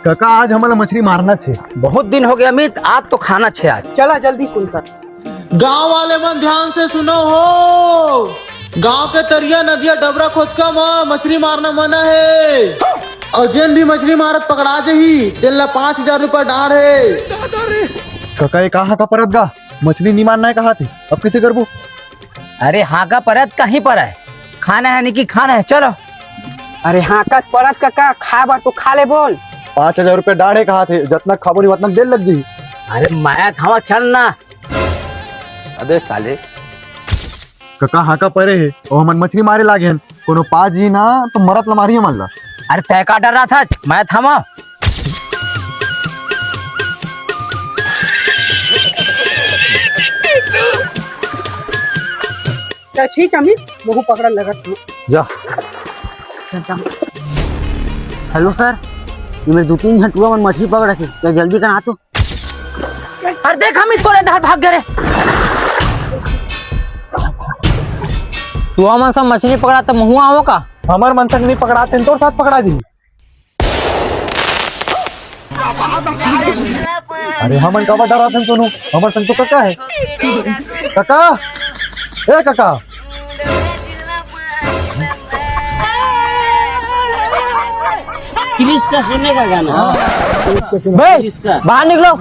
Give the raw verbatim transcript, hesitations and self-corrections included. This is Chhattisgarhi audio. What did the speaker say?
कका, आज हमन ला मछली मारना छे। बहुत दिन हो गया अमित, आज तो खाना छे आज। चला जल्दी कुंता। गांव वाले मन ध्यान से सुनो हो, गांव के तरिया, नदिया, डबरा, खोचका म मछली मारना मना हे। अउ जेन भी मछली मारत पकड़ा जही, तेन ला पाँच हजार रुपया डांड़ हे। कका, ये का हाका परत गा? मछली नी मारना हे कहा थे, अब कइसे करबो? अरे हाका परत कहीं पर हे, खाना हे नी कि खाना हे, चलो। अरे हाका परत कका, खाए बर तो खा ले बोल। पाँच हजार रुपया डांड़ हे कहा थे, जतना खाबो नी वतना बेल लग जही। अरे मैं थावा चल ना। अबे साले। कका हाका परे हे, अउ हमन मछली मारे लागे हन, कोनो पा जी ना तो मरत ला मारी हमन ला। अरे तय का डर रहा था, मैं थामा। त छी चमी, महू पकड़ा लगत हूँ। जा। हेलो सर, ये मेरे दो तीन झन टुआ मन मछली पकड़ा थे, क्या जल्दी करा तो। अरे देख, हम तोरे डहर भाग गए रे। तू हमन सब मछली पकड़ा त महू आवो का? हमर मन संग नहीं पकड़ाते, तोर साथ पकड़ा जी। अरे हमन काबर डरात हन सोनू, हमर संग तो कका हे। कका, ए कका। क्रिश का सुनने का गाना। हाँ। बे, क्रिश का। बाहर निकलो।